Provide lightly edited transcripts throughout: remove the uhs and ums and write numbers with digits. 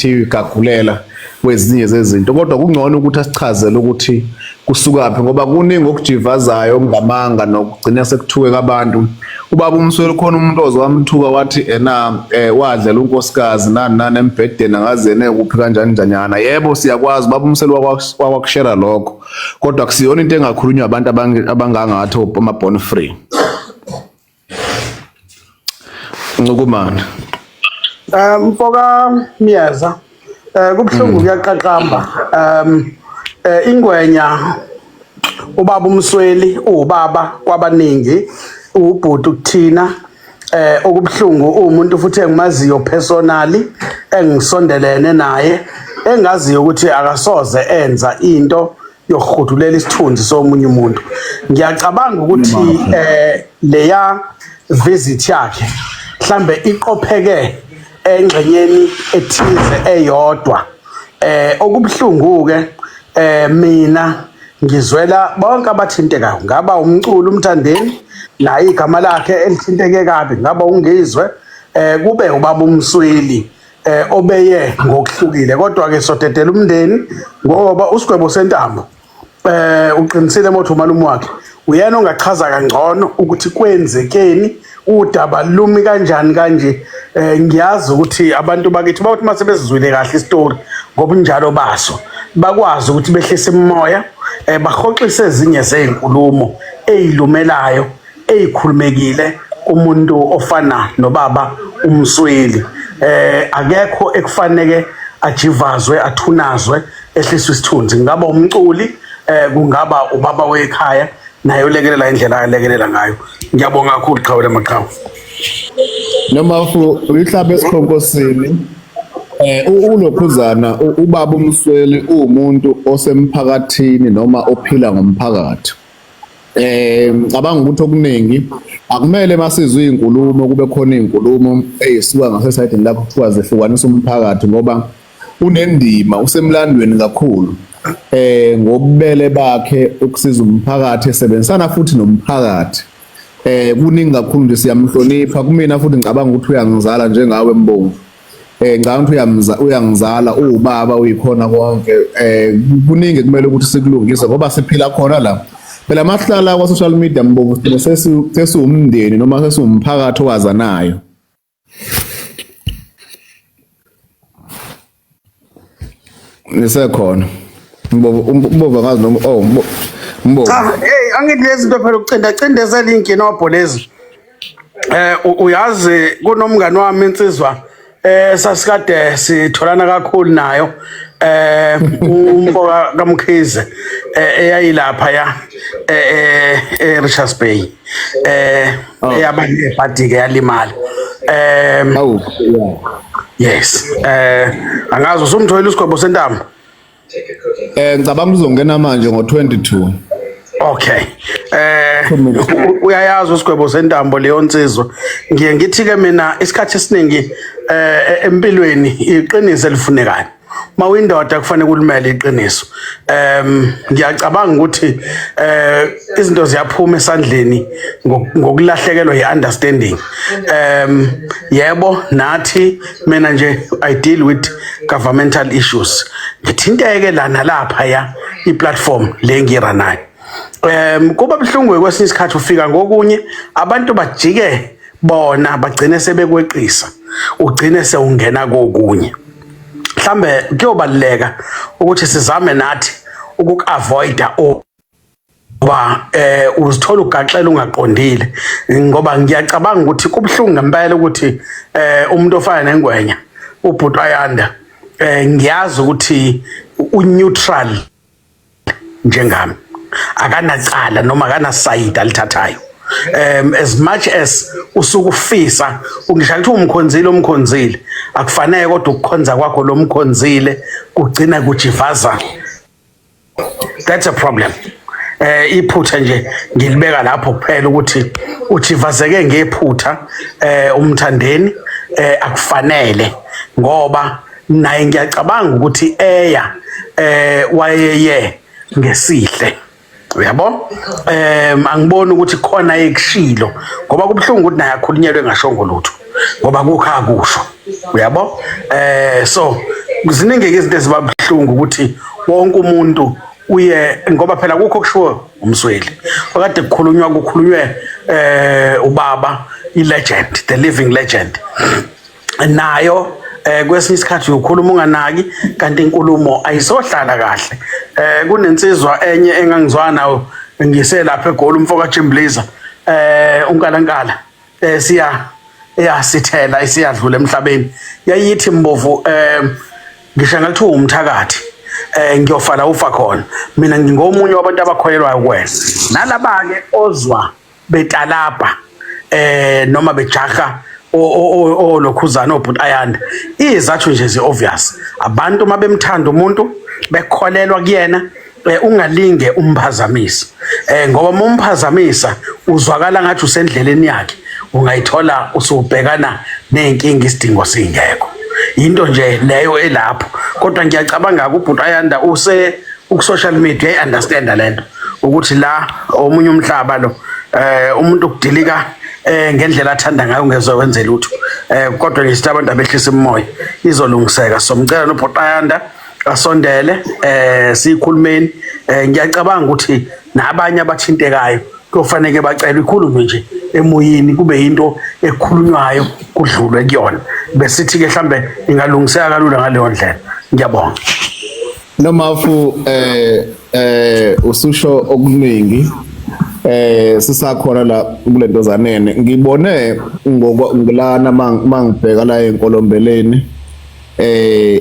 Igagulela kwezinye zezinto, kodwa kungcono ukuthi asichazele ukuthi kusukaphi, ngoba kuningi okujivazayo okungamanga nokugcina sekuthuke abantu. Ubaba uMsweli, khona umuntu oze wamthuka wathi ena wadlela unkosikazi nani nani embhedeni, angazi yena kuphi kanjani njanyana. Yebo, siyakwazi ubaba uMsweli wakwakushera lokho, kodwa kusiyona into engakhulunywa abantu abangangathi ama-born free. Ncukumana. Mfoka Myeza, kubuhlungu, kuyaqaqamba. Ingwenya ubaba uMsweli uwubaba kwabaningi, ubhuti kuthina. Okubuhlungu umuntu futhi engimaziyo personally, engisondelene naye, engaziyo ukuthi akasoze enza into yokuhudulela isithunzi somunye umuntu. Ngiyacabanga ukuthi leya visit yakhe mhlambe iqopheke engxenyeni ethize eyodwa. Okubuhlungu ke, mina ngizwela bonke abathintekayo, ngaba umculo uMthandeni naye igama lakhe elithinteke kabi, ngaba ungizwe, kube ubaba uMsweli obeye ngokuhlukile, kodwa ke sodedela umndeni ngoba usigwebo sentambo uqinisile mothi umalume wakhe uyena ongachaza kangcono ukuthi kwenzekeni, udaba lumi kanjani kanje. Ngiyazi ukuthi abantu bakithi bawuthi mase besizwile kahle isitori ngobunjalo baso, bakwazi ukuthi behlise imimoya, bahoxise ezinye zezinkulumo ezilumelayo ezikhulumekile kumuntu ofana nobaba uMsweli. Akekho ekufaneke ajivazwe, athunazwe, ehliswe isithunzi, kungaba umculi, kungaba ubaba wekhaya naye ulekelela indlela alekelela ngayo. Ngiyabonga kakhulu, qhawe lamaqhawe. Noma uyihlabe esikhonkosini, ulokhuzana ubaba uMsweli uwumuntu osemphakathini noma ophila ngomphakathi. Ngicabanga ukuthi okuningi akumele masizwe izinkulumo, kube khona izinkulumo ezisuka ngasesayidini lapho kuthiwa zehlukanisa umphakathi, ngoba unendima, usemlandweni kakhulu ngobubele bakhe ukusiza umphakathi, esebenzisana futhi nomphakathi. Kuningi kakhulu nje, siyamhlonipha. Kumina futhi ngicabanga ukuthi uyangizala njengawe Mbongo. Ngicabanga ukuthi uyangizala, uwubaba, uyikhona konke. Kuningi kumele ukuthi sikulungise ngoba siphila khona la. Phela masihlala kwa social media, Mbongo, sigcine sesiwumndeni noma sesiwumphakathi owazanayo. Nisekhona. Mbovu, uMbovu angazi noma, oh, Mbovu. Cha, hey, angithi lezi zinto phela ukucinda cindezela inkinobho lezi. Uyazi kunomngani wami insizwa sasikade sitholana kakhulu nayo, umfo kaMkhize, eyayilapha ya e Richards Bay, eyaba nebhadi ke yalimala. Awu, yeah. Yes, angazi usumthoyile usigwebo sentambo. Ngicabanga uzongena manje ngo-22. Okay. Uyayazi usigwebo sentambo leyo nsizwa. Ngiye ngithi ke mina isikhathi esiningi empilweni iqiniso elifunekayo. Mawindoda kufanele kulimele iqiniso. Ngiyacabanga ukuthi izinto ziyaphuma esandleni ngokulahlekelwa yi-understanding. Yebo, nathi mina nje I deal with governmental issues. Ngithinteke la nalapha ya i-platform le ngiranayo. Kuba buhlungu kwesinye isikhathi ufika ngokunye, abantu bajike bona bagcine sebekweqisa, ugcine sewungena kokunye. Mhlambe kuyobaluleka ukuthi sizame nathi ukuku-avoida ngoba uzithola ugaxela ungaqondile, ngoba ngiyacabanga ukuthi kubuhlungu ngempela ukuthi umuntu ofana nengwenya ubhuti Ayanda, ngiyazi ukuthi u-neutral njengami, akanacala noma akanasayidi alithathayo. As much as usuke ufisa ngisho kuthi umkhonzile, umkhonzile, akufanele, kodwa ukukhonza kwakho lo mkhonzile kugcina kujivaza, that's a problem. Iphutha nje ngilibeka lapho kuphela ukuthi ujivazeke ngephutha umthandeni, akufanele, ngoba naye ngiyacabanga ukuthi eya wayeye ngesihle, uyabo. Angiboni ukuthi khona ekushilo, ngoba kubuhlungu ukuthi naye akhulunyelwe engashongo lutho, ngoba kukho akusho, uyabo. So Ziningi izinto ezibabuhlungu ukuthi wonke umuntu uye ngoba phela kukho kushiwo umsweli okade kukhulunywa kukhulunywe ubaba i-legend, the living legend nayo. Kwesinye isikhathi uyokhuluma unganaki, kanti inkulumo ayisohlala kahle. Kunensizwa enye engangizwana nayo ngiselapha eGoli, umfo kaJim Blazer, unkalankala, siya eyasithela isiyadlula emhlabeni. Yayithi, "Mbovu, ngisho ngathiwa umthakathi, ngiyofa la ufa khona, mina ngingomunye wabantu abakholelwayo kuwena." Nalaba ke ozwa betalabha noma bejaha olokhuzana obhuti Ayanda, izathu nje zi-obvious. Abantu uma bemthanda umuntu, bekholelwa kuyena, ungalinge umphazamisa, ngoba uma umphazamisa uzwakala ngathi usendleleni yakhe, ungayithola usubhekana nenkinga isidingo singekho. Into nje leyo elapho. Kodwa ngiyacabanga ubhuti Ayanda use uku-social media, uyayi-understanda lento ukuthi la omunye umhlaba lo, umuntu ukudilika ngendlela athanda ngayo, ungezwe wenze lutho. Kodwa nje sithi abantu abehlisa imoya, izolungiseka. Somcela nobhuti Ayanda asondele, sikhulumeni. Ngiyacabanga ukuthi nabanye abathintekayo kuyofanele bacelwe, ikhulunywe nje emoyeni, kube into ekhulunywayo, kudlulwe kuyona. Besithi ke mhlambe ingalungiseka kalula ngaleyo ndlela. Ngiyabonga. Nomafu, ususho okuningi. Sisakhona la kulentozanene, ngibone ngilana mangibheka la enkolombeleni,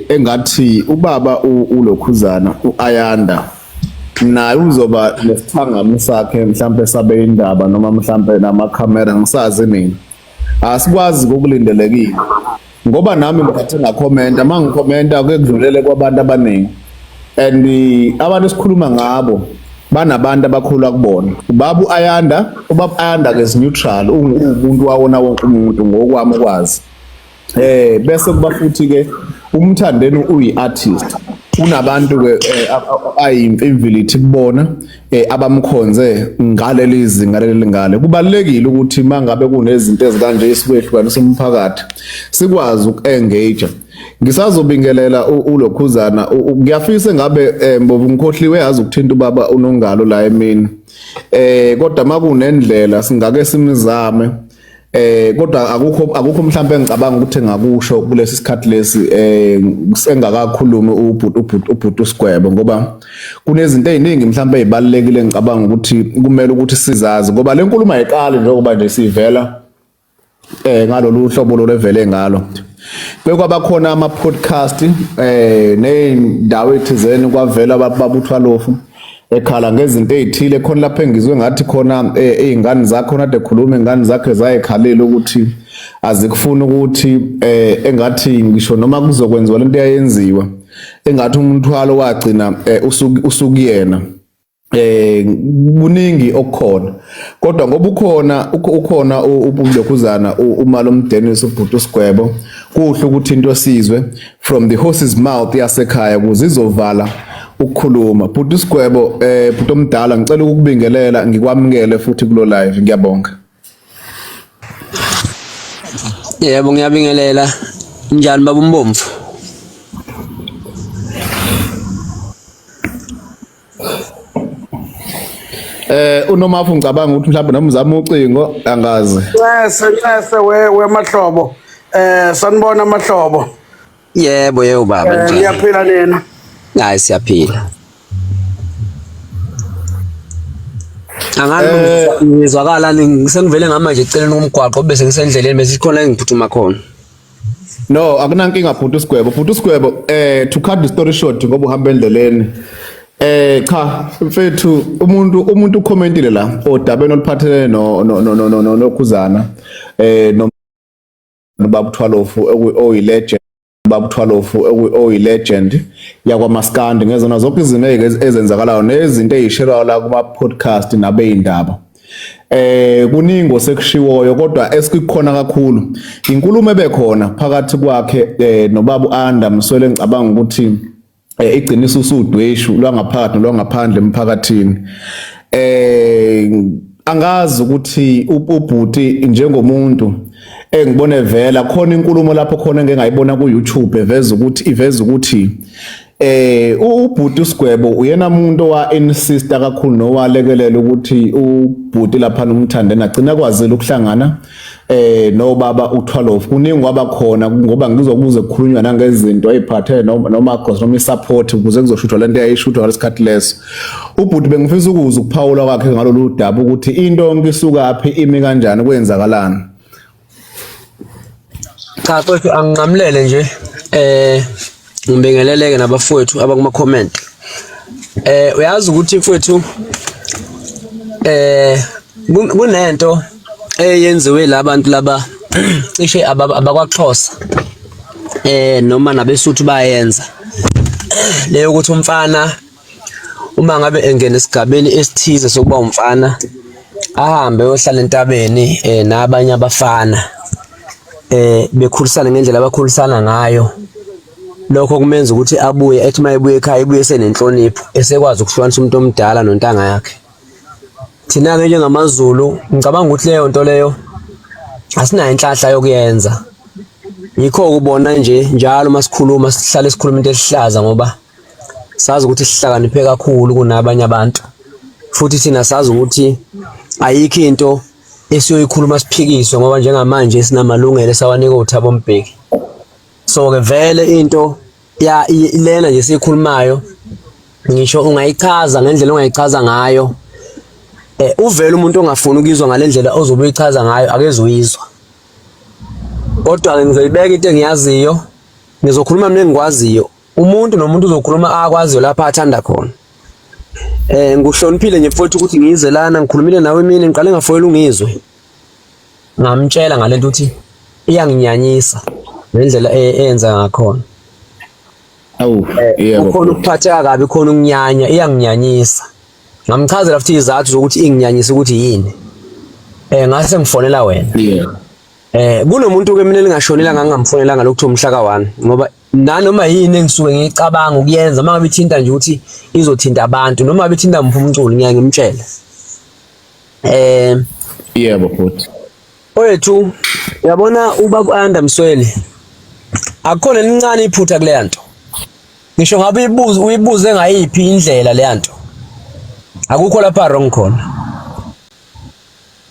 engathi ubaba ulokhuzana uAyanda naye uzoba nesithangami sakhe, mhlambe sabe indaba noma mhlambe namakhamera, ngisazi mina. Asikwazi kokulindelekile ngoba nami ngithathe ngakhomenta, mangikhomenta kuye kudlulele kwabantu abaningi, and abantu esikhuluma ngabo banabantu abakhulwa kubona. Ubaba uAyanda, ubaba Ayanda ke is neutral, uwumuntu wawona wonke umuntu ngokwami ukwazi. Bese kuba futhi ke umthandeni uyi-artist, kunabantu ke ayimfimvilithi kubona, abamkhonze ngaleli zinga leli ngale. Kubalekile ukuthi mangabe kunezinto ezikanje isikwehlukanisa umphakathi, sikwazi uku-engage. Ngisazobingelela ulokhuzana, ngiyafisa ngabe, Mbovu, ngikhohliwe yazi ukuthinta ubaba unongalo la emini, kodwa makunendlela singake simizame, kodwa akukho mhlawumbe engicabanga ukuthi engakusho kulesi sikhathi lesi sengakakhulumi ubhuti uSigwebo, ngoba kunezinto eziningi mhlawumbe ezibalekile engicabanga ukuthi kumele ukuthi sizazi, ngoba le nkulumo ayiqali njengoba nje sivela ngalolu hlobo lolevele ngalo. Bekwaba khona ama podcast nezindawo ethizeni, kwavela babuthwalofu ekhala ngezinto ezithile khona lapha engizwe ngathi khona izingane zakhe khona ade khuluma, ingane zakhe zayekhalile ukuthi azikufuni ukuthi engathi ngisho noma kuzokwenziwa lento eyayenziwa, engathi umthwalo wagcina usukuyena. Kuningi okukhona, kodwa ngoba ukhona ubulokhuzana uMalum Dennis, ubhuti uSigwebo, kuhle ukuthi into sizwe from the horse's mouth yasekhaya ukuze izovala ukukhuluma. Bhuti uSigwebo, bhuti omdala, ngicela ukukubingelela, ngikwamukele futhi kulo live. Ngiyabonga. Yebo, ngiyabingelela. Njani baba uMbomvu? Unomafu ngicabanga ukuthi mhlawumbe noma uzama ucingo, angazi. Ncese, ncese we mahlobo. Sanibona mahlobo. Yebo baba, njani? Niyaphila nina? Hayi, siyaphila. Angazi ngizwakala sengivele ngama nje eceleni komgwaqo, bese ngisendleleni, bese sikhona engiphuthuma khona. No, akunankinga bhuti uSigwebo. Bhuti uSigwebo, to cut the story short ngoba uhamba endleleni. Cha mfethu, umuntu ucommentile la odabeni oluphathelene no nokhuzana no baba Thwalofu oyi legend, baba Thwalofu oyi legend yakwaMaskandi ngezona zonke izinto ezenzakalayo nezinto ezisherayo la kuma podcast nabeyindaba. Kuningi osekushiwoyo, kodwa esikukhona kakhulu inkulumo ebekhona phakathi kwakhe nobaba uAnda Mswele. Ngicabanga ukuthi igcinisa usudweshu lwangaphakathi nolwangaphandle emphakathini. Angazi ukuthi ubhuti njengomuntu Engibone vela khona inkulumo lapho khona engeke ngayibona ku YouTube eveza ukuthi iveza ukuthi ubhuti uSigwebo uyena umuntu owa insista kakhulu nowalekelela ukuthi ubhuti lapha umthandeni agcina kwazile ukuhlangana nobaba uThwalofu. Kuningi kwaba khona ngoba ngizokuze kukhulunywa nangezinto eziphathe noma cross noma isupport ukuze kuzoshuthwa lento eyayishuthwa ngalesikhathi leso. Ubhuti bengifisa ukuzwa ukuphawula kwakhe ngalolu daba ukuthi into yonke isukaphi, imi kanjani, kwenzakalani. Cha mfowethu, anginqamulele nje, ngibingeleleke nabafowethu abakuma comment. Uyazi ukuthi mfowethu, kunento eyenziwe labantu laba cishe abakwaXhosa noma nabeSuthu bayenza leyo, ukuthi umfana uma ngabe engena esigabeni esithize sokuba umfana ahambe ayohlala entabeni nabanye abafana, bekhulisana ngendlela abakhulisana ngayo. Lokho kumenza ukuthi abuye, ethi uma ebuye ekhaya ebuye esenenhlonipho, esekwazi ukuhlukanisa umuntu omdala nontanga yakhe. Thina-ke njengamaZulu, ngicabanga ukuthi leyo nto leyo asinayo inhlanhla yokuyenza. Yikho ukubona nje njalo uma sikhuluma sihlale sikhuluma into esihlaza, ngoba sazi ukuthi sihlakaniphe kakhulu kunabanye abantu, futhi thina sazi ukuthi ayikho into esiyoyikhuluma siphikiswe, ngoba njengamanje sinamalungelo esawanika uThabo Mbeki. So ke vele into ya lena nje siyikhulumayo, ngisho ungayichaza ngendlela ongayichaza ngayo, uvele umuntu ongafuni ukuyizwa ngalendlela ozobe uyichaza ngayo akezuyizwa. Kodwa ke ngizoyibeka into engiyaziyo, ngizokhuluma mina engikwaziyo. Umuntu nomuntu uzokhuluma akwaziyo lapho athanda khona. Ngikuhloniphile nje mfowethu ukuthi ngize lana, ngikhulumile nawe mina, ngiqale ngafoyela ungizwe, ngamtshela ngalento ukuthi iyanginyanyisa ngendlela eyenza ngakhona. Awu, yebo. Kukhona ukuphatheka kabi, khona ukunyanya, iyanginyanyisa. Ngamchazela futhi izathu zokuthi inginyanyisa ukuthi yini. Ngase ngifonela wena. Kunomuntu ke mina elingashonela ngangamfonela ngalokuthiwa umhla ka1, ngoba nanoma yini engisuke ngiyicabanga ukuyenza, uma ngabe ithinta nje ukuthi izothinta abantu noma ngabe ithinta muphi umculo, ngiyaye ngimtshele. Yebo futhi. Oyethu, uyabona ubaba Ayanda Msweli, akukhona elincane iphutha kuleya nto. Ngisho ngabe uyibuze uyibuze ngayiphi indlela leya nto, akukho lapha wrong khona.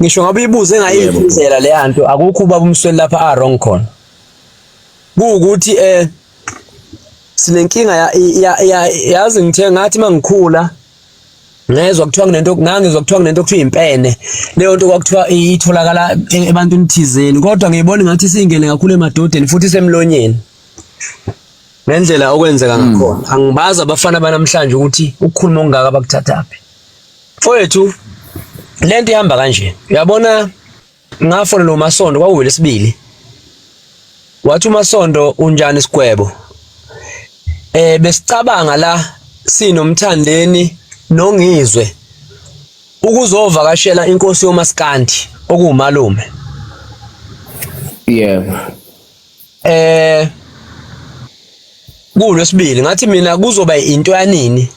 Ngisho ngabe uyibuze ngayiphi indlela leya nto, akukho ubaba uMsweli lapha a wrong khona. Kuwukuthi sinenkinga yazi, ngithe ngathi mangikhula ngezwa kuthiwa kunento, ngangizwa kuthiwa kunento kuthiwa impene. Leyo nto kwakuthiwa itholakala ebantwini thizeni, kodwa ngiyibona ngathi singene kakhulu emadodeni futhi isemlonyeni ngendlela okwenzeka ngakhona. Angibazi abafana banamhlanje ukuthi ukukhuluma okungaka bakuthathaphi. Mfowethu, lento ihamba kanje, uyabona, ngafonela uMasondo kwakuwele sibili, wathi uMasondo, "Unjani Sigwebo? Besicabanga la sinomthandeni nongizwe ukuzovakashela inkosi yomaskandi okuwumalume." Kulwesibili ngathi mina kuzoba into yanini?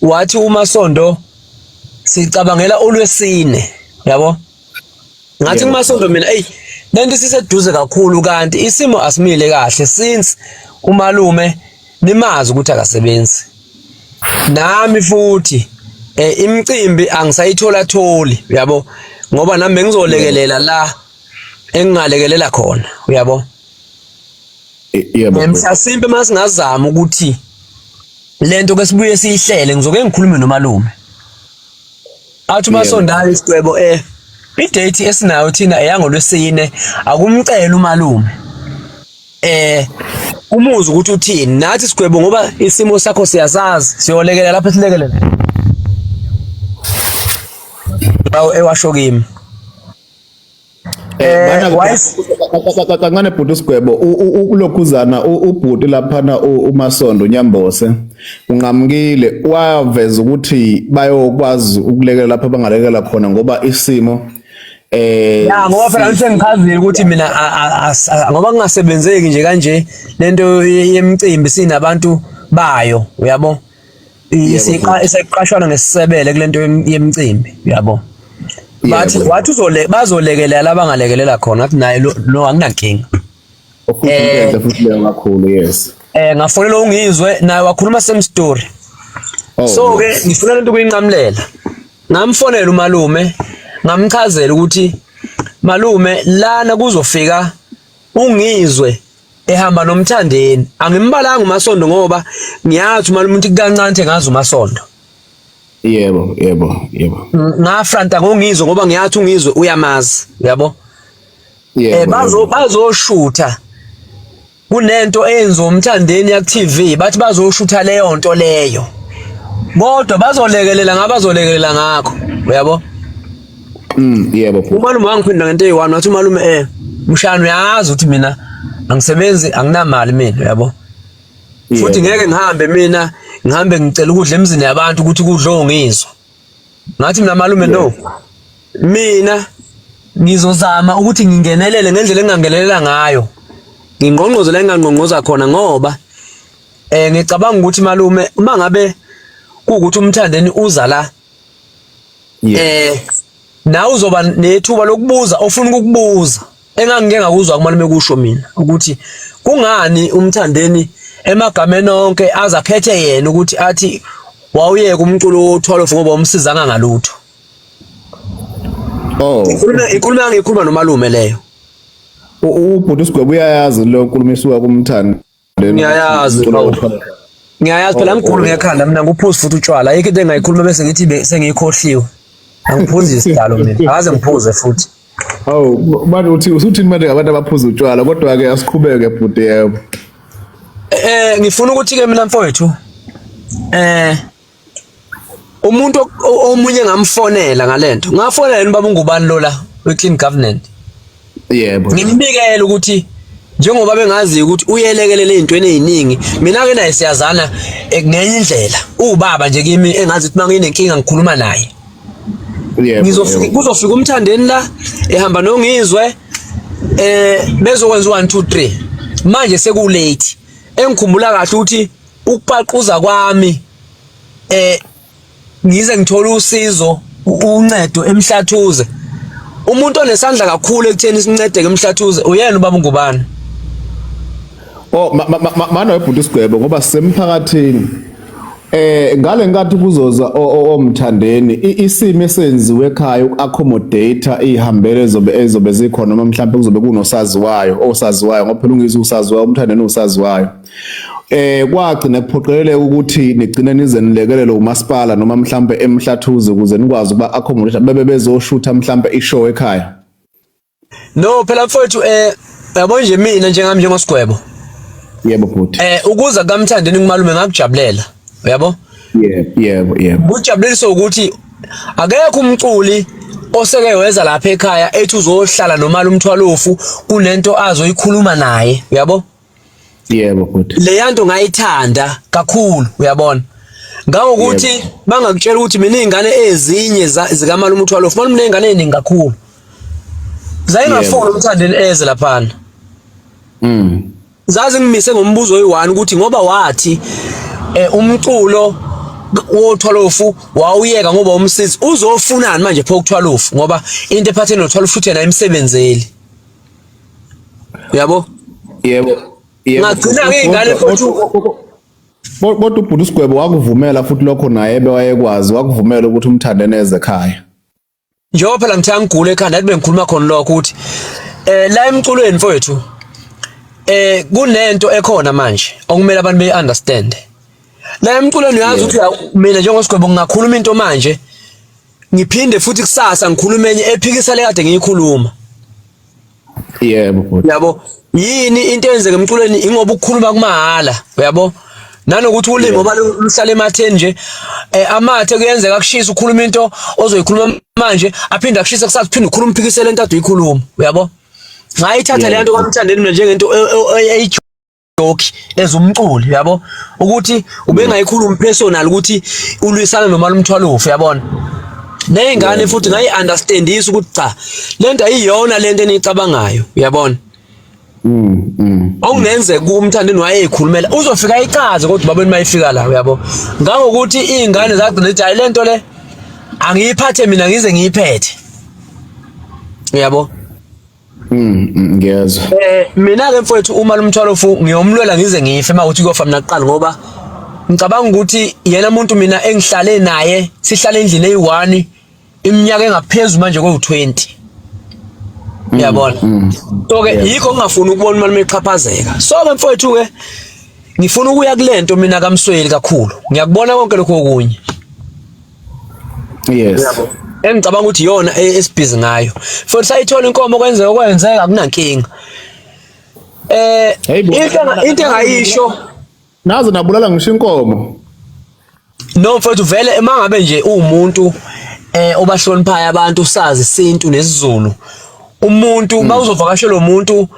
Wathi uMasondo, "Sicabangela olwesine," yabo. Ngathi kuMasondo mina, "Ey, lento siseduze kakhulu, kanti isimo asimile kahle, since umalume nimazi ukuthi akasebenzi, nami futhi imicimbi angisayithola tholi, uyabo, ngoba nami bengizolekelela la engingalekelela khona, uyabo." Yebo. Mhlasimpe masingazama ukuthi lento ke sibuye siyihlele, ngizoke ngikhulume nomalume. Athi uMasondayo, "Isigwebo, idate esinayo thina eyangolwesine, akumcela umalume umuzi ukuthi uthini. Nathi Sigwebo, ngoba isimo sakho siyasazi, siyolekelela lapho silekelela." Awu, ewasho kimi. Bana kancane bhuti uSigwebo, ulokhuzana ubhuti laphana uMasondo Nyambose unqamukile, waveza ukuthi bayokwazi ukulekelela lapho abangalekela khona ngoba isimo Ya, ngoba phela ngisengichazile ukuthi mina ngoba kungasebenzeki nje kanje lento yemicimbi sinabantu bayo, uyabo, iseqashwana ngesisebele kulento yemicimbi, uyabo. Bathi wathi uzole bazolekelela abangalekelela khona athi naye lo anginankinga. Futhi into futhi leyo kakhulu yes. Ngafonela ungizwe naye wakhuluma same story. Oh, So ke ngifuna lento kuyinqamulela. Ngamfonela umalume ngamchazela ukuthi malume lana kuzofika ungizwe ehamba nomthandeni angimbalanga umasondo ngoba ngiyazi umalume ukuthi kancane ngazi umasondo. Yebo, yebo, yebo. Ngafranta ngongizwe ngoba ngiyathi ungizwe uyamazi, uyabo? Yebo. Bazo bazoshutha kunento eyenziwa umthandeni ya TV bathi bazoshutha leyo nto leyo. Kodwa bazolekelela ngabazolekelela ngakho, uyabo? Yebo. Umalume wangiphendula ngento eyi-one wathi umalume mshana uyazi ukuthi mina angisebenzi anginamali mina, uyabo? Futhi ngeke ngihambe mina ngihambe ngicela ukudla emzini yabantu ukuthi kudle ongizwa. Ngathi mina malume no. Mina ngizozama ukuthi ngingenelele ngendlela engingangenelela ngayo. Ngingqongqoze la engingangqongqoza khona ngoba ngicabanga ukuthi malume uma ngabe kuwukuthi umthandeni uza la nawe uzoba nethuba lokubuza ofuna ukukubuza engangike ngakuzwa kumalume kusho mina ukuthi kungani umthandeni emagameni onke aze akhethe yena ukuthi athi wawuyeka umculo wothwalo ngoba umsizanga ngalutho. Oh. Inkulumo engiyikhuluma nomalume leyo. Ubhuti uSigwebo uyayazi leyo nkulumo isuka kumthandeni. Ngiyayazi. Ngiyayazi phela ngikhulu ngekhanda mina nguphuza futhi utshwala. Ayikho into engayikhuluma bese ngithi sengiyikhohliwe. Angiphuzi isidalo mina. Akaze ngiphuze futhi. Hawu manje uthi usuthini manje ngabantu abaphuza utshwala kodwa ke asiqhubeke bhuti yebo. Ngifuna ukuthi ke mina mfowethu umuntu omunye ngamfonela ngalento. Ngafonela ubaba ungubani lola we clean government. Yebo. Ngimbikela ukuthi njengoba bengazi ukuthi uyelekelela ezintweni eziningi mina ke naye siyazana ngenye indlela ubaba nje kimi engazi ukuthi manginenkinga ngikhuluma naye. Yebo. Ngizofika kuzofika umthandeni la ehamba nongizwe bezokwenza 1 2 3 manje seku late engikhumbula kahle ukuthi ukupaquza kwami ngize ngithola usizo uncedo emhlathuze umuntu onesandla kakhulu ekutheni sincedeke emhlathuze uyena ubaba ungubani. Oh mana webhuti Sigwebo ngoba sisemphakathini ngale nkathi kuzoza omthandeni isimo esenziwe ekhaya uku-accommodate ihambele ezobe zikhona noma mhlawumbe kuzobe kunosaziwayo osaziwayo ngoba phela ungizwe usaziwayo umthandeni usaziwayo kwagcina kuphoqeleleka ukuthi nigcine nize nilekelele umasipala noma mhlawumbe emhlathuze ukuze nikwazi ukuba accommodate bebe bezoshutha mhlawumbe ishow ekhaya. No phela mfowethu yabo nje mina njengami njengosigwebo. Yebo bhuti. Ukuza kaMthandeni kumalume ngakujabulela. Uyabo? Yebo yebo yebo. Kujabuliswa ukuthi akekho umculi oseke weza lapha ekhaya ethi uzohlala nomalume umthwalofu kunento azoyikhuluma naye. Uyabo? Yebo bhuti. Leyanto ngayithanda kakhulu uyabona. Ngangokuthi bangakutshela ukuthi mina izingane ezinye zikamalume umthwalofu malume nezingane eziningi kakhulu. Zayingafuni umthandeni eze laphana. Zazi ngimise ngombuzo oyi-1 ukuthi ngoba wathi umculo wothwalofu wawuyeka ngoba umsizi uzofunani manje pho ukuthwalofu ngoba into ephathene nothwalofu futhi yena imsebenzeli. Uyabo? Yebo. Yebo. Ngagcina ke ingane futhi kodwa ubhuti uSigwebo wakuvumela futhi lokho naye bewayekwazi wakuvumela ukuthi umthandeni eze ekhaya. Njengoba phela ngithe angigule ekhanda athi bengikhuluma khona lokho ukuthi la emculweni mfowethu kunento ekhona manje okumele abantu beyi understand. La emculweni uyazi ukuthi mina njengosigwebo ngingakhuluma into manje ngiphinde futhi kusasa ngikhulume enye ephikisa le kade ngiyikhuluma. Yebo bhuti. Yabo yini into eyenzeka emculweni ingoba ukukhuluma kumahala uyabo nanokuthi ulimi ngoba luhlala ematheni nje amathe kuyenzeka akushisa ukhuluma into ozoyikhuluma manje aphinde akushise kusasa uphinde ukhuluma uphikisele into ade uyikhuluma uyabo ngayithatha le nto kwamthandeni mina njengento eyijoke ezumculi uyabo ukuthi ubengayikhulumi personal ukuthi ulwisana nomalume umthwalofu uyabona ney'ngane futhi ngayi-understandisa ukuthi cha lento ayiyona lento eniyicabangayo uyabona okungenzeka kumthandeni wayeyikhulumela uzofika ayichaze kodwa ubabeni mayifika la uyabo ngangokuthi iy'ngane zagcina zithi hayi lento le angiyiphathe mina ngize ngiyiphethe. Uyabo? Ngiyezwa. Mina ke mfowethu uma lumthwalo fu ngiyomlwela ngize ngife mawuthi kuyofa mina kuqala ngoba ngicabanga ukuthi yena umuntu mina engihlale naye sihlale endlini eyi-1 iminyaka engaphezulu manje kowu-20 uyabona. So ke yikho ngingafuni ukubona umalume exhaphazeka. So ke mfowethu ke ngifuna ukuya kulento mina kaMsweli kakhulu, ngiyakubona konke lokho okunye. Yes. Engicabanga ukuthi iyona esibhizi ngayo. Futhi sayithola inkomo kwenzeka kwenzeka akunankinga. Hey bo. Into engayisho Naze nabulala ngisho inkomo. No mfowethu, vele uma ngabe nje uwumuntu obahloniphayo abantu, usazi isintu nesiZulu, umuntu mawuzovakashela umuntu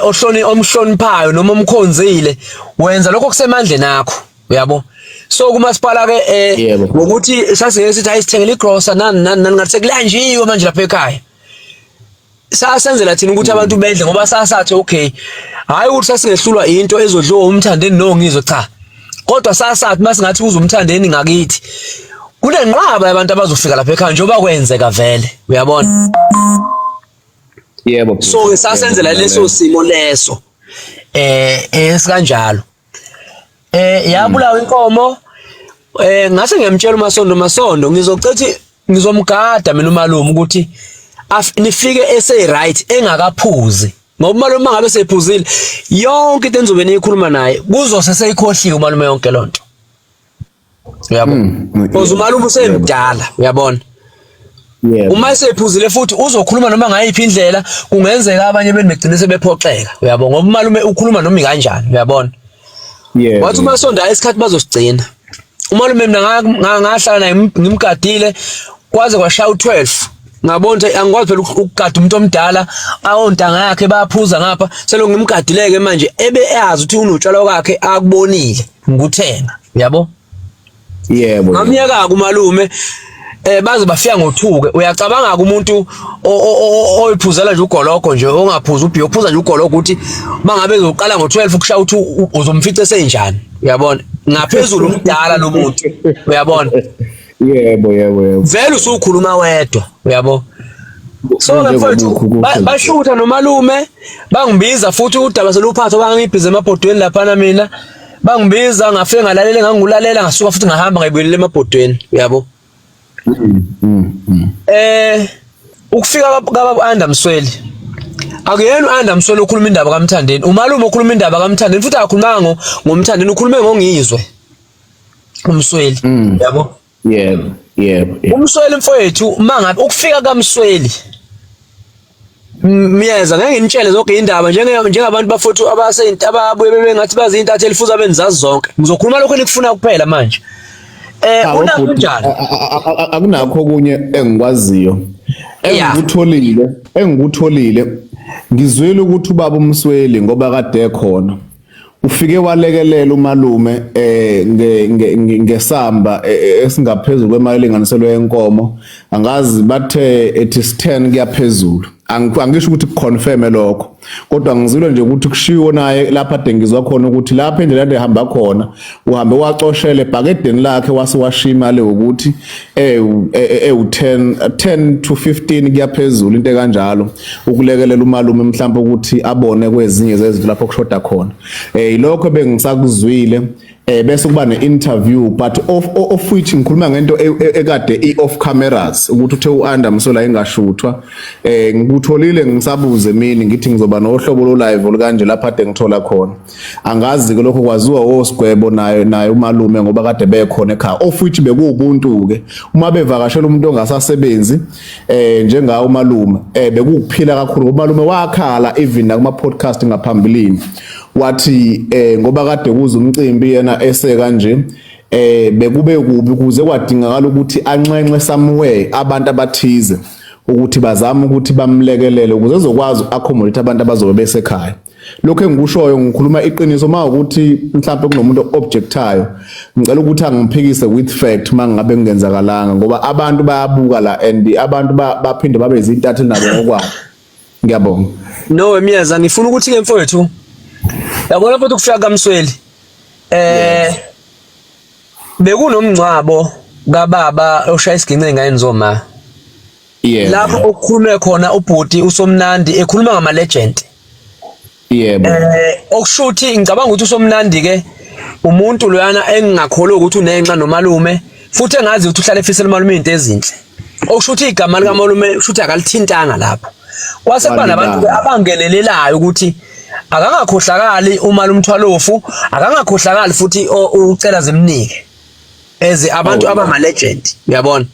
ohloni omhloniphayo noma omkhonzile, wenza lokho kusemandleni akho, uyabo. So kumasipala ke ngokuthi sasike sithi ayisithengele igrosa nani nani nani, ngathi sekulanjiwe manje lapha ekhaya, sasenzela thina ukuthi abantu bedle ngoba sasathi okay, hayi ukuthi sasingehlulwa into ezodliwa uMthandeni noNgizwe, cha, kodwa sasathi masingathi uze uMthandeni ngakithi kunenqwaba yabantu abazofika lapha ekhaya njengoba kwenzeka vele, uyabona. Yebo. So ke sasenzela leso simo leso esikanjalo. Yabulawa inkomo. Ngase ngiyamtshela uMasondo, Masondo ngizocethi ngizomgada mina umalume ukuthi nifike ese right engakaphuzi, ngoba umalume mangabe sephuzile yonke into enizobe niyikhuluma naye kuzose seyikhohliwe umalume yonke lonto, uyabo, because umalume usemdala, uyabona. Uma esephuzile futhi uzokhuluma noma ngayiphi indlela, kungenzeka abanye benu begcine sebephoxeka, uyabo, ngoba umalume ukhuluma noma kanjani, uyabona. Wathi uMasondo hayi, isikhathi bazosigcina. Umalume mina ngahlala naye ngimgadile kwaze kwashaya u12, ngabona ukuthi angikwazi phela ukugada umuntu omdala, awontanga yakhe bayaphuza ngapha, selokhu ngimgadileke manje ebe eyazi ukuthi unotshwala kwakhe akubonile ngikuthenga, uyabo. Yebo. Ngamyeka umalume baze bafika ngothuke. Uyacabanga umuntu oyiphuzela nje ugologo nje, ongaphuza ubhiyo, uphuza nje ugologo, ukuthi mangabe ezoqala ngo12 kushaya ukuthi uzomfica esenjani, uyabona, ngaphezulu umdala lo muntu, uyabona. Yebo yebo yebo. Vele usukhuluma wedwa, uyabo. So ke mfowethu bashutha nomalume, bangibiza futhi udaba seluphatho, bangibhiza emabhodweni laphana mina, bangibiza ngafike ngalalela, ngangulalela, ngasuka futhi ngahamba ngayibuyelela emabhodweni, uyabo. Ukufika kababa Anda Msweli, akuyena u-Anda Msweli okhuluma indaba kaMthandeni, umalume okhuluma indaba kaMthandeni, futhi akakhulumanga ngoMthandeni, ukhulume ngoNgizwe uMsweli, yabo. Yebo yebo. UMsweli mfowethu, mangabe ukufika kaMsweli Myeza, ngeke nginitshele zonke indaba njengabantu bafowethu abase ababuye bebengathi bazi intatheli futhi abenzazi zonke. Ngizokhuluma lokho enikufuna kuphela manje. Unjani? Akunakho okunye engikwaziyo. Engikutholile ngizwile ukuthi ubaba uMsweli ngoba kade ekhona ufike walekelela umalume ngesamba esingaphezulu kwemali elinganiselwe yenkomo, angazi bathe it is 10 kuyaphezulu, angisho ukuthi kuconfirm lokho, kodwa ngizwile nje ukuthi kushiwo naye lapha ade ngizwa khona ukuthi lapha indlela ade hamba khona uhambe wacoshele ebhakedeni lakhe wase washiya imali ukuthi ewu 10 10 to 15 kuyaphezulu, into ekanjalo, ukulekelela umalume mhlawumbe ukuthi abone kwezinye zezinto lapho kushoda khona. Ilokho bengisakuzwile, bese kuba ne-interview, but of which ngikhuluma ngento ekade i-off cameras, ukuthi uthe u-Anda Msweli engashuthwa. Ngikutholile ngisabuze emini, ngithi ngizoba nohlobo lo live olukanje lapha ade ngithola khona, angazi ke lokho kwaziwa osigwebo naye umalume ngoba kade bekhona ekhaya, of which bekuwubuntu ke uma bevakashela umuntu ongasasebenzi njengawo umalume, bekukuphila kakhulu ngoba umalume wakhala even nakuma podcast ngaphambilini, wathi ngoba kade kuza umcimbi yena ese kanje bekube kubi kuze kwadingakala ukuthi anxenxe somewhere abantu abathize ukuthi bazame ukuthi bamlekelele ukuze ezokwazi accommodate abantu abazobe besekhaya. Lokho engikushoyo ngikhuluma iqiniso. Uma ukuthi mhlawumbe kunomuntu objectayo, ngicela ukuthi angiphikise with fact uma ngabe kungenzakalanga, ngoba abantu bayabuka la and abantu baphinde babe izintatheli nabo ngokwabo. Ngiyabonga. No Myeza, ngifuna ukuthi ke mfowethu, yabona futhi ukufika kaMsweli, bekunomngcwabo kababa oshaya isiginci engane zoma. Yebo. Lapho okukhulume khona ubhuti uSomnandi ekhuluma ngama legend. Yebo. Eh okushuthi ngicabanga ukuthi uSomnandi ke umuntu loyana engingakholwa ukuthi unenxa nomalume futhi engazi ukuthi uhlale efisela umalume izinto ezinhle. Okushuthi igama likamalume kushuthi akalithintanga lapho. Kwase kuba nabantu abangenelelayo ukuthi akangakhohlakali umalume uMthwalofu, akangakhohlakali futhi ucela zimnike. As abantu Oh, abama legend, uyabona?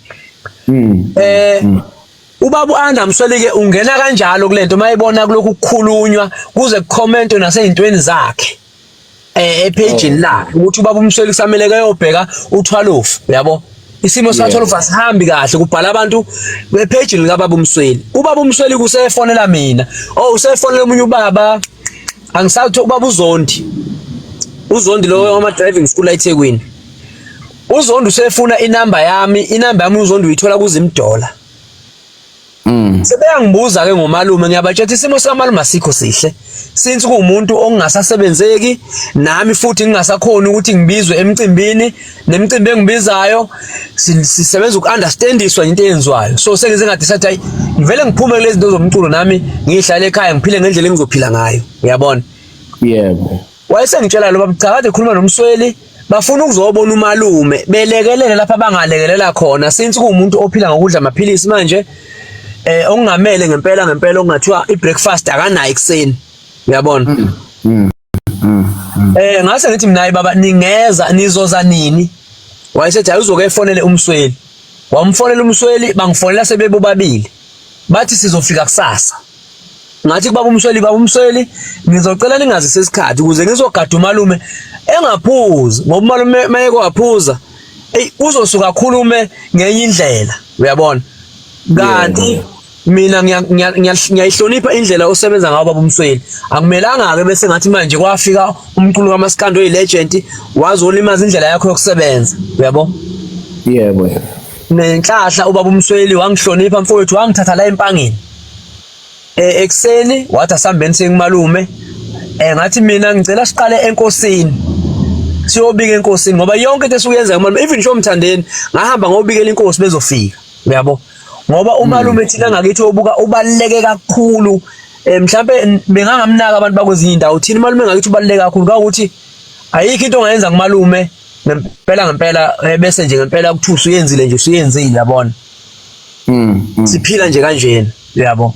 Ubaba uAnda Msweli ke ungena kanjalo kulento mayebona kulokhu kukhulunywa kuze kucommentwe naseyintweni zakhe epageini lakhe ukuthi ubaba uMsweli kusamele kayobheka uThwalofu uyabo isimo sikaThwalofu asihambi kahle kubhala abantu epageini likababa uMsweli ubaba uMsweli kusefonela mina oh usefonela omunye ubaba angisathi ubaba uZondi uZondi lo wama driving school la eThekwini uZondi usefuna inamba yami inamba yami uZondi uyithola kuZimdola Sebeyangibuza ke ngomalume ngiyabatshela isimo sikamalume asikho sihle since kuwumuntu ongasasebenzeki nami futhi ngingasakhoni ukuthi ngibizwe emcimbini nemicimbi engibizayo sisebenza uku-understandiswa into eyenziwayo so sengize ngadecide hayi ngivele ngiphume kulezi zinto zomculo nami ngihlale ekhaya ngiphile ngendlela engizophila ngayo uyabona Yebo. Wayesengitshela lo baba cha kade ekhuluma noMsweli bafuna ukuzobona umalume belekelele lapha bangalekelela khona since kuwumuntu ophila ngokudla amaphilisi manje eh okungamele ngempela ngempela okungathiwa i-breakfast akanayo ekuseni uyabona eh ngase ngithi mina hayi baba ningeza nizoza nini wayesethi hayi uzoke efonele uMsweli wamfonela uMsweli bangifonela sebebobabili bathi sizofika kusasa ngathi kubaba uMsweli baba uMsweli ngizocela ningazise isikhathi ukuze ngizogada umalume engaphuzi ngoba umalume mayeke waphuza ey uzosuka akhulume ngenye indlela uyabona kanti mina ngiyayihlonipha indlela osebenza ngayo baba uMsweli akumelanga ke bese ngathi manje kwafika umculo kaMaskandi oyilegend wazolimaza indlela yakho yokusebenza uyabo Yebo. Nenhlahla ubaba uMsweli wangihlonipha mfowethu wangithatha la empangeni eh ekuseni wathi asambeni sekumalume eh ngathi mina ngicela siqale enkosini siyobika enkosini ngoba yonke into esukuyenza kumalume even ngisho umthandeni ngahamba ngobikela inkosi bezofika uyabo ngoba umalume thina ngakithi obuka ubaluleke kakhulu eh mhlambe bengangamnaka abantu bakwezinye indawo thina umalume ngakithi ubaluleke kakhulu kakuthi ayikho into ongayenza kumalume ngempela ngempela eh, bese nje ngempela kuthiwa usuyenzile nje usuyenzile yabona Siphila nje kanjena uyabo.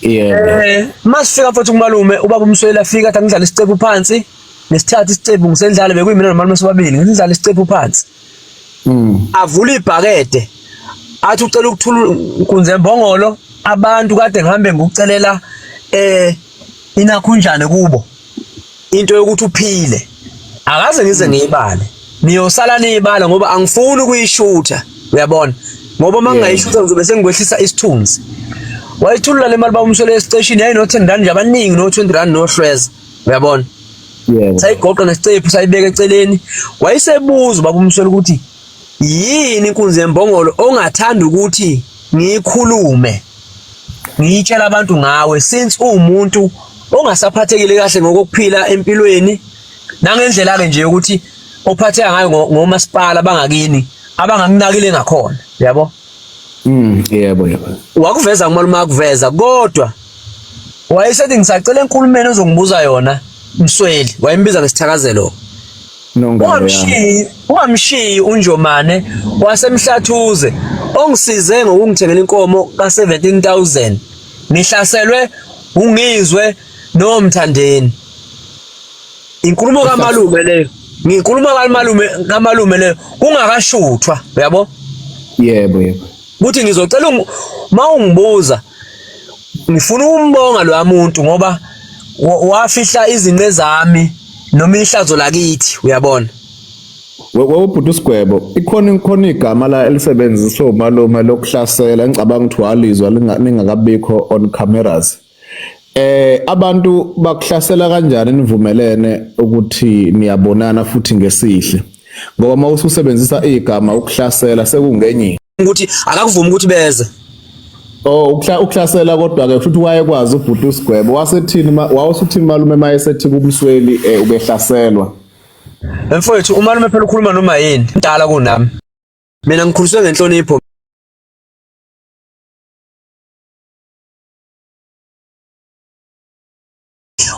Yebo. Eh masifika mfowethu kumalume ubaba uMsweli afika athi angidlale isicephu phansi nesithatha isicephu ngisendlala bekuyimina nomalume sobabili ngidlala isicephu phansi. Avula ibhakede athi ucela ukuthula inkunzi embongolo abantu kade ngihambe ngikucelela eh inakhunjane kubo. Into yokuthi uphile akaze ngize ngiyibale niyosala niyibala ngoba angifuni ukuyishutha uyabona ngoba uma ngingayishutha ngizobe sengikwehlisa isithunzi wayithulula le mali bawumswele esiceshini yayino 10 rand nje abaningi no 20 rand nohlweza uyabona Yebo. Sayigoqa nesicephu sayibeka eceleni wayesebuza ubaba umswele ukuthi yini inkunzi yembongolo ongathanda ukuthi ngiyikhulume ngiyitshela abantu ngawe since uwumuntu ongasaphathekile kahle ngokokuphila empilweni nangendlela ke nje yokuthi ophatheka ngayo ngomasipala bangakini abangakunakile ngakhona yabo Yebo yebo. Wakuveza kumalume akuveza kodwa wayesethi ngisacela enkulumeni ozongibuza yona Msweli wayembiza ngesithakazelo Nongalo yami. Ungamshiyi, ungamshiyi uNjomane wasemhlathuze ongisize ngokungithengela inkomo ka-17000 ngihlaselwe ungizwe nomthandeni. Inkulumo kamalume leyo. Nginkulumo kamalume kamalume leyo kungakashuthwa, uyabo? Yebo yebo. Kuthi ngizocela mawungibuza ngifuna ukumbonga lo muntu ngoba wafihla izinqe zami noma ihlazo lakithi uyabona. Wewubhuti uSigwebo, ikhona khona igama la elisebenziswa umalume lokuhlasela engicabanga ukuthi walizwa lingakabikho on cameras. Abantu bakuhlasela kanjani nivumelene ukuthi niyabonana futhi ngesihle? Ngoba uma ususebenzisa igama ukuhlasela sekungenye ukuthi akakuvumi ukuthi beze. Oh ukuhlasela kodwa ke futhi wayekwazi ubhuti uSigwebo wasethini wawusuthini malume mayesethi kuMsweli ubehlaselwa. Mfowethu umalume phela ukhuluma noma yini mdala kunami. Mina ngikhuliswe ngenhlonipho.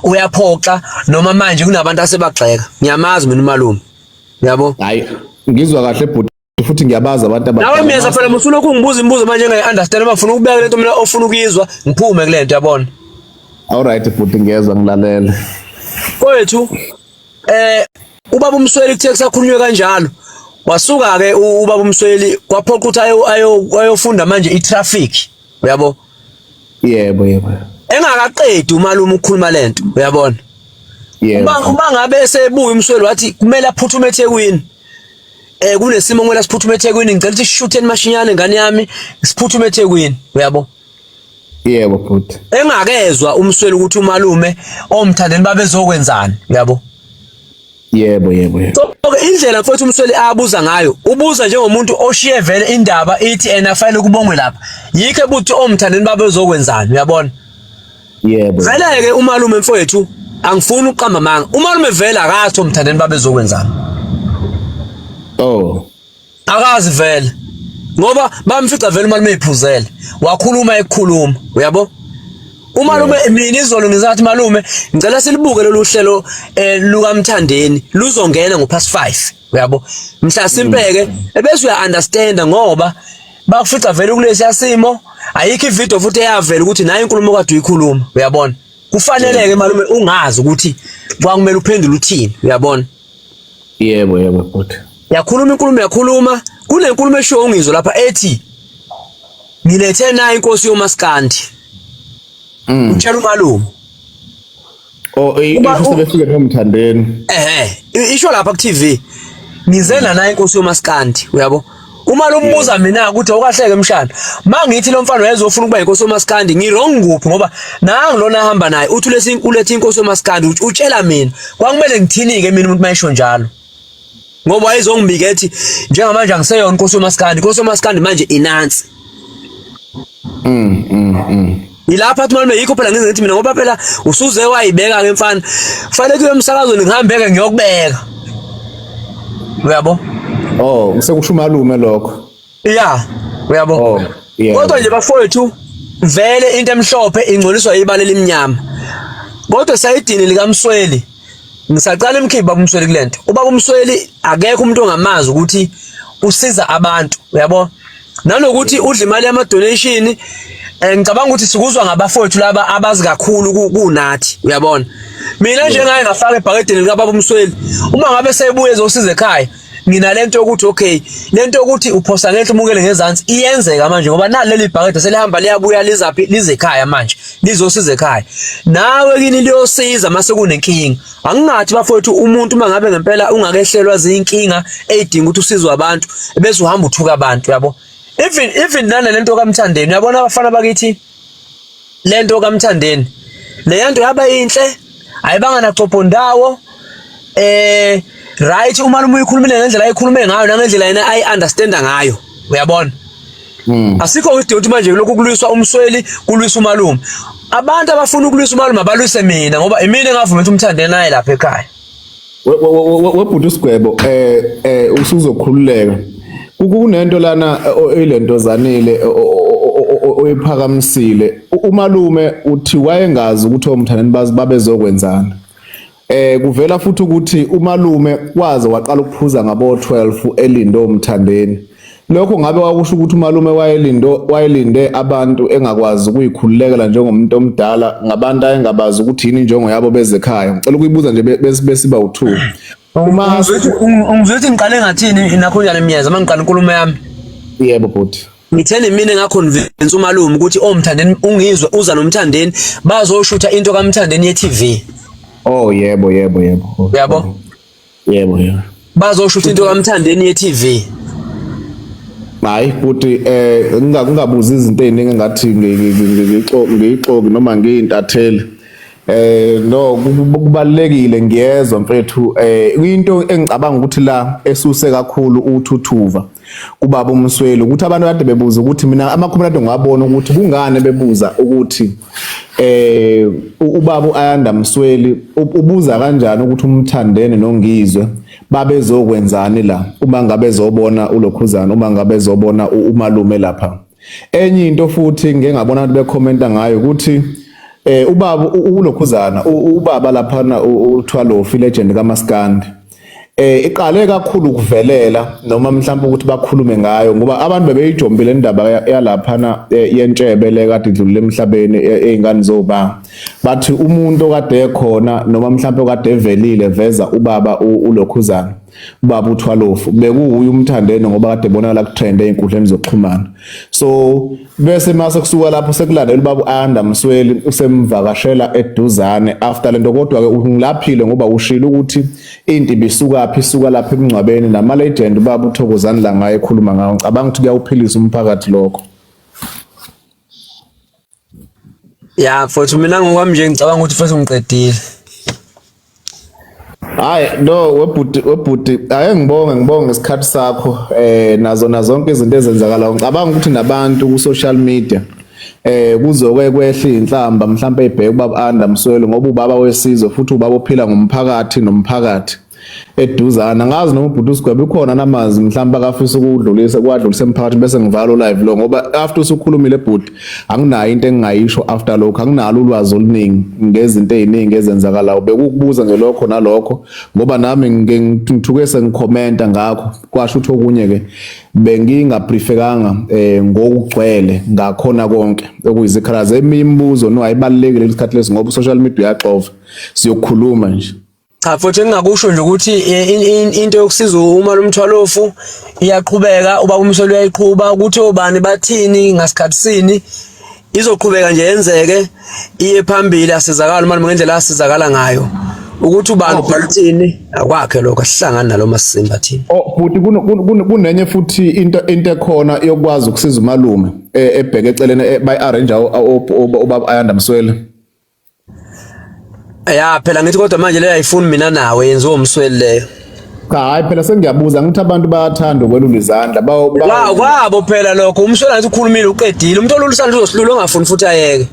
uyaphoxa noma manje kunabantu asebagxeka. Ngiyamazi mina umalume. Yabo? Hayi, ngizwa kahle bhuti futhi ngiyabazi abantu abadala. Nawe Myeza phela musulokhu ungibuza imibuzo manje engayi understand uma ufuna ukubeka lento mina ofuna ukuyizwa ngiphume kulento yabona. All right bhuti ngiyezwa ngilalele. Kwethu eh ubaba uMsweli kuthe kusakhulunywe kanjalo wasuka ke ubaba uMsweli kwaphoqa ukuthi ayofunda manje i-traffic uyabo. Yebo yebo. Engakaqedi umalume ukukhuluma lento uyabona. Yebo. Uma ngabe esebuya uMsweli wathi kumele aphuthume eThekwini. Eh kunesimo kumele siphuthume eThekwini ngicela ukuthi sishutheni mashinyane ngane yami siphuthume eThekwini uyabo. Yebo bhuti. Engakezwa uMsweli ukuthi umalume omthandeni babezokwenzani uyabo. Yebo yebo yebo. So ke indlela mfowethu uMsweli abuza ngayo ubuza njengomuntu oshiye vele indaba ithi ena fanele kubongwe lapha. Yikho ebuthi omthandeni babezokwenzani uyabona. Yebo. Vele ke umalume mfowethu angifuni ukuqamba amanga. Umalume vele akathi omthandeni babezokwenzani. Oh. Akazi vele. Ngoba bamfica vele umalume ephuzele. Wakhuluma ekukhuluma, uyabo? Umalume mina izolo ngizathi malume ngicela silibuke lolu hlelo eh, lukaMthandeni luzongena ngo past 5 uyabo mhla simpeke ebese uya understand ngoba bakufica vele kulesiya simo ayikho ivideo futhi eyavela ukuthi nayo inkulumo kade uyikhuluma uyabona kufanele ke malume ungazi ukuthi kwakumele uphendule uthini uyabona Yebo yebo bhuti. Yakhuluma inkulumo yakhuluma kunenkulumo eshiwo ungizwe lapha ethi ngilethe nayo inkosi yomaskandi. Utshela umalume. Oh isho sebefike nomthandeni. Ehhe isho lapha ku TV. Ngize nanayo inkosi yomaskandi uyabo. Uma lombuza mina ukuthi awukahleke mshana. Mangithi lo mfana wayezofuna ukuba inkosi yomaskandi ngi wrong kuphi ngoba nangu lona ahamba naye uthi ulethe ulethe inkosi yomaskandi utshela mina kwakumele ngithini ke mina umuntu mayesho njalo. Ngoba wayezongibika ethi njengamanje angiseyona inkosi yomaskandi inkosi yomaskandi manje inansi. Yilapha athi malume yikho phela ngize ngithi mina ngoba phela usuze wayibeka ke mfana. Kufanele kuye emsakazweni ngihambe ke ngiyokubeka. Uyabo? Oh, sekusho umalume lokho. Yeah, uyabo. Oh, yeah. Kodwa nje bafowethu vele into emhlophe ingcoliswa ibala elimnyama. Kodwa sayidini likaMsweli ngisaqala imkhiphi baba uMsweli kulento. Ubaba uMsweli akekho umuntu ongamazi ukuthi usiza abantu, uyabo? Nanokuthi udla imali yama donation eh ngicabanga ukuthi sikuzwa ngabafowethu laba abazi kakhulu kunathi, uyabona? Mina njengaye ngafaka ebhakedeni lika baba uMsweli. Uma ngabe sebuye ezosiza ekhaya nginalento yokuthi okay lento yokuthi uphosa ngenhla umukele ngezansi iyenzeka manje ngoba nali leli bhakede selihamba liyabuya lizaphi lize ekhaya manje lizosiza ekhaya nawe kini liyosiza mase kunenkinga angingathi bafowethu umuntu uma ngabe ngempela ungakehlelwa zinkinga eyidinga ukuthi usizwe abantu bese uhamba uthuka abantu yabo even nalento kaMthandeni uyabona abafana bakithi lento kaMthandeni leya nto yaba yinhle ayibanga nacopho ndawo eh right umalume uyikhulumile ngendlela ayikhulume ngayo nangendlela yena ayi understanda ngayo uyabona asikho isidingo ukuthi manje lokhu kulwiswa uMsweli kulwiswa umalume abantu abafuna ukulwisa umalume abalwise mina ngoba imina engavuma ukuthi umthandeni naye lapha ekhaya Webhuti uSigwebo eh eh usuzokhululeka. Kunento lana oyilento zanile oyiphakamisile. Umalume uthi wayengazi ukuthi omthandeni bazi babezokwenzana. Eh kuvela futhi ukuthi umalume waze waqala ukuphuza ngabo 12 elindo umthandeni. Lokho ngabe kwakusho ukuthi umalume wayelindo wayelinde abantu engakwazi ukuyikhululekela njengomuntu omdala ngabantu ayengabazi ukuthi yini injongo yabo bezekhaya. Ngicela ukuyibuza nje besiba u2. Uma ungizwe ukuthi ngiqale ngathini nakho njani Myeza uma ngiqala inkulumo yami. Yebo bhuti. Ngitheni mina ngaconvince umalume ukuthi omthandeni ungizwe uza nomthandeni bazoshutha into kaMthandeni ye-TV. Oh yebo yebo yebo. Yabo? Yebo yebo. Bazoshutha into kaMthandeni ye-TV. Hayi bhuti eh ngingabuzi izinto eziningi engathi ngiyixoki noma ngiyintatheli. Eh no kubalekile ngiyezwa mfethu eh into engicabanga ukuthi la esuse kakhulu uthuthuva kubaba uMsweli ukuthi abantu kade bebuza ukuthi mina amakhomenti ngiwabona ukuthi kungani bebuza ukuthi eh ubaba uAyanda Msweli ubuza kanjani ukuthi umthandene noNgizwe babezokwenzani la uma ngabe ezobona ulokhuzana uma ngabe ezobona umalume lapha enye into futhi ngike ngabona abantu bekhomenta ngayo ukuthi Ubaba ulokhuzana ubaba laphana uThwalofi legend kaMaskandi. Iqale kakhulu ukuvelela noma mhlawumbe ukuthi bakhulume ngayo ngoba abantu bebeyijombile indaba yalaphana yentshebe le kade idlulile emhlabeni ey'ngane zobaba. Bathi umuntu okade ekhona noma mhlawumbe okade evelile veza ubaba ulokhuzana. Ubaba uThwalofu bekuwuye umthandeni ngoba kade ebonakala kutrend ey'nkundleni zokuxhumana. So bese mase kusuka lapho sekulandela ubaba u-Ayanda Msweli usemvakashela eduzane after lento, kodwa-ke ungilaphile ngoba ushilo ukuthi into ibisukaphi, isuka lapha emngcwabeni nama-legend ubaba uThokozani Langa ekhuluma ngawo. Ngicabanga ukuthi kuyawuphilisa umphakathi lokho. Ya mfowethu, mina ngokwami nje ngicabanga ukuthi mfowethu ngiqedile. Hayi no, webhuti webhuti, ake ngibonge ngibonge isikhathi sakho nazo nazonke izinto ezenzakalayo. Ngicabanga ukuthi nabantu ku social media kuzoke kwehla inhlamba mhlawumbe ebheke ubaba Anda Msweli ngoba ubaba wesizwe futhi ubaba ophila ngomphakathi nomphakathi eduzana. Ngazi noma ubhuti uSigwebe ukhona namazwi mhlawumbe akafisa ukudlulisa kwadlulisa emphakathi bese ngivala live lo, ngoba after usukhulumile bhuti anginayo into engingayisho after lokho, anginalo ulwazi oluningi ngezinto eziningi ezenzakalayo. Bekukubuza nje lokho nalokho ngoba nami ngithuke sengikhomenta ngakho, kwasho ukuthi okunye ke bengingabriefekanga ngokugcwele ngakhona konke okuyizikhalazo. Eminye imibuzo no ayibalulekile lesikhathi lesi ngoba social media uyaxova, siyokhuluma nje. Cha futhi engingakusho nje ukuthi into yokusiza uma lomthwalofu iyaqhubeka, ubaba uMsweli uyayiqhuba, ukuthi obani bathini ngasikhathi sini izoqhubeka nje yenzeke iye phambili, asizakala umalume ngendlela asizakala ngayo. Ukuthi ubani ubhala uthini akwakhe lokho, asihlangani nalo masimba thina. Oh bhuti, kunenye futhi into ekhona yokwazi ukusiza umalume ebheke eceleni, bayi arrange ubaba Ayanda Msweli. Ya phela ngithi kodwa manje leyo ayifuni mina nawe, yenziwa umsweli leyo. Cha hayi phela sengiyabuza ngithi abantu bayathanda ukwelula izandla bawo La kwabo phela lokho, umsweli angithi ukhulumile uqedile, umuntu olula isandla uzosilula ongafuni futhi ayeke.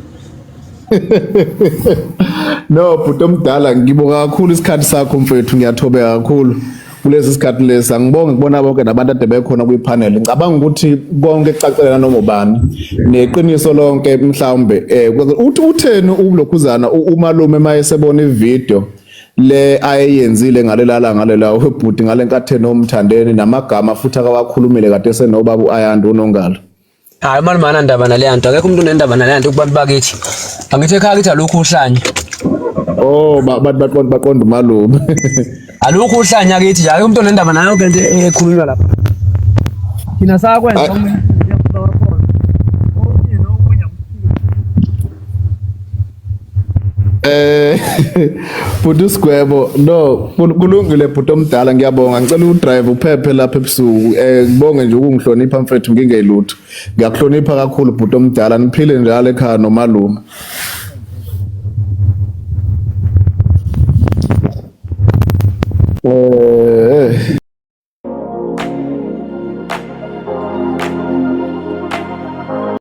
No bhuti omdala, ngibonga kakhulu isikhathi sakho mfethu, ngiyathobeka kakhulu kulesi sikhathi lesi. Angibonge kubona bonke nabantu ade bekhona kwipanel. Ngicabanga ukuthi konke kucacele nanoma ubani neqiniso lonke mhlawumbe uthi utheni ulokhuzana umalume mayesebona ivideo le ayeyenzile ngalela ngalela webhuti ngalenkatheni omthandeni namagama futhi akawakhulumile kade senobaba uAyanda uNongalo. Hayi umalume anandaba naleya nto, akekho umuntu onendaba naleya nto kubantu bakithi. Angithi ekhaya kithi alukho uhlanya. Oh bathi baqonda baqonda umalume. Alukho uhlanya kithi nje, akekho umuntu onendaba nayo yonke into ekhulunywa lapha. Thina sakwenza omunye Bhuti Sigwebo, no kulungile bhuti omdala, ngiyabonga. Ngicela udrive uphephe lapha ebusuku. Ngibonge nje ukungihlonipha mfethu ngingelutho. Ngiyakuhlonipha kakhulu bhuti omdala, niphile njalo ekhaya nomalume.